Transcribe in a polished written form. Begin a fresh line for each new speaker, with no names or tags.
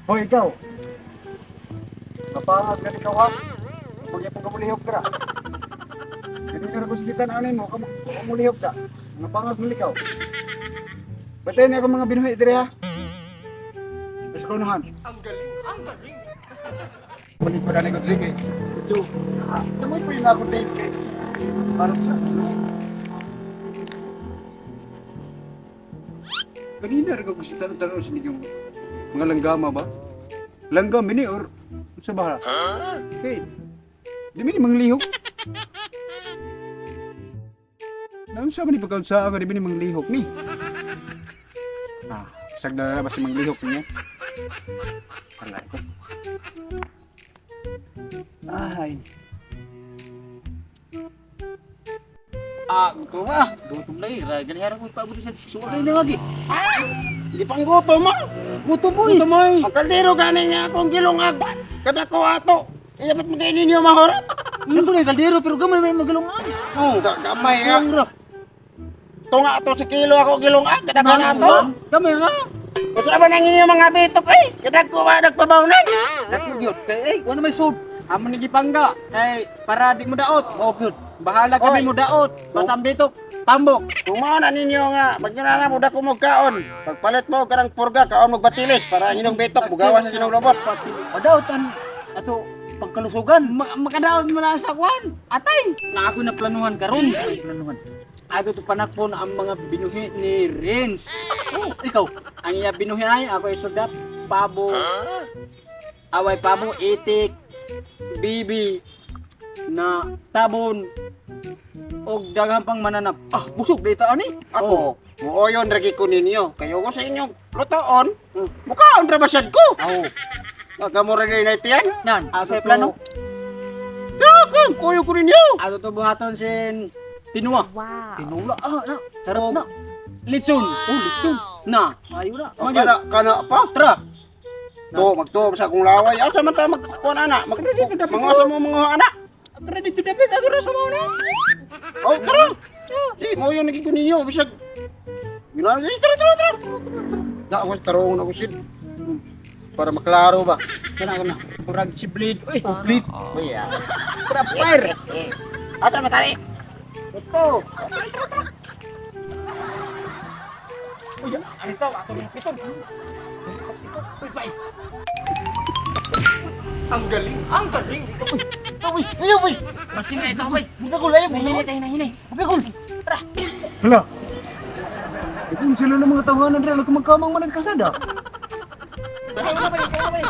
Hoy, ikaw. Mapangag na ikaw ha. Huwag yapong kamulihok ka. Ganito na ko sigitan anay mo, kamulihok ka. Mga pangag na ikaw. Batayin na ako mga binuhi dire ha. Mas ko nahan. Ang galing, ang galing. Kunin ko na ko diri kay. So, tumoy po yung ako tape kay. Parang sa ano. Kanina rin ko gusto tanong sa inyo. Mga langgama ba? Langgam ini or sa ba? Hey, di mi ni manglihok. Naunsa man ni pagkaunsa nga di mi ni manglihok ni? Ah, sagda na ba si manglihok niya? Alay ko. Ay,
Ah, gutom ah. Gutom lagi. Ra gani harap ko paabot sa suwa na lagi.
Di pang gutom ah.
Gutom boy. Gutom oy.
Ang kaldero gani nga akong gilungag. Kada ko ato. Eh, dapat mo kainin ninyo mahorot.
Nako na kaldero pero gamay may magalungan.
Oh, gamay nga.
Ang ra.
Tunga ato sa kilo ako gilungag. Kada ka na ato.
Gamay ra.
Usa ba nang inyo mga bitok eh? Kada ko ba nagpabawnan?
Dako gyud. Kay ay, wala may sod. Amo ni gipangga kay para di mo daot. Mao gyud. Bahala kami
Oy.
mo daot. Basta ang bitok tambok.
Kung mao na ninyo nga, magnana mo dako mo kaon. Pagpalit mo karang purga, kaon mo batilis para ang inyong bitok bugawa sa inyong lobot.
O daot an ato pagkalusugan. Makadaot mo na sa kwan. Atay. Na ako na planuhan karon. Planuhan. Ato to panakpon ang mga binuhi ni Renz. Oh, ikaw. Ang iya binuhi ay ako isudap pabo. Away pabo, itik, bibi, na tabon, og daghang pang mananap.
Ah, busog data ani.
Ako, muoyon ragi ko ninyo. Kayo ko sa inyong lutoon. Mukaon ra ba sad ko?
Oo.
Nagamura rin na ito yan.
Nan,
Ato
sa plano.
Kakam, kuyo ko ninyo.
Ato to buhaton sin tinua.
Tinula ah na. Sarap
Og
na.
Litson. Oh, litson. Na.
Ayo na.
Oh, kana, kana pa.
Tara.
To, magtuo sa akong laway. Asa man ta magkuan ana? Mag mga sa mo mga ana.
Tara dito dapat ako ra sa mao na.
Oh, tara. Di, mo yun naging ko ninyo. Bisag. Gila, eh, tara, tara, tara. Na ako tarong ako sid. Para maklaro ba?
Kana kana. Murag si Blade. Uy, Blade.
Uy, ah.
Tara fire.
Asa man tani? Ito.
Uy, ano to? Ato ni piton. Uy, bay.
Ang galing, ang galing. Uy, uy, uy.
Masin na ito, bay.
Bugagol ayo,
Hinay tayo na hinay.
Bugagol.
Hala. Kung sila ng mga tawanan rin, magkamang man ang kasada.
Kaya na bay, kaya na bay.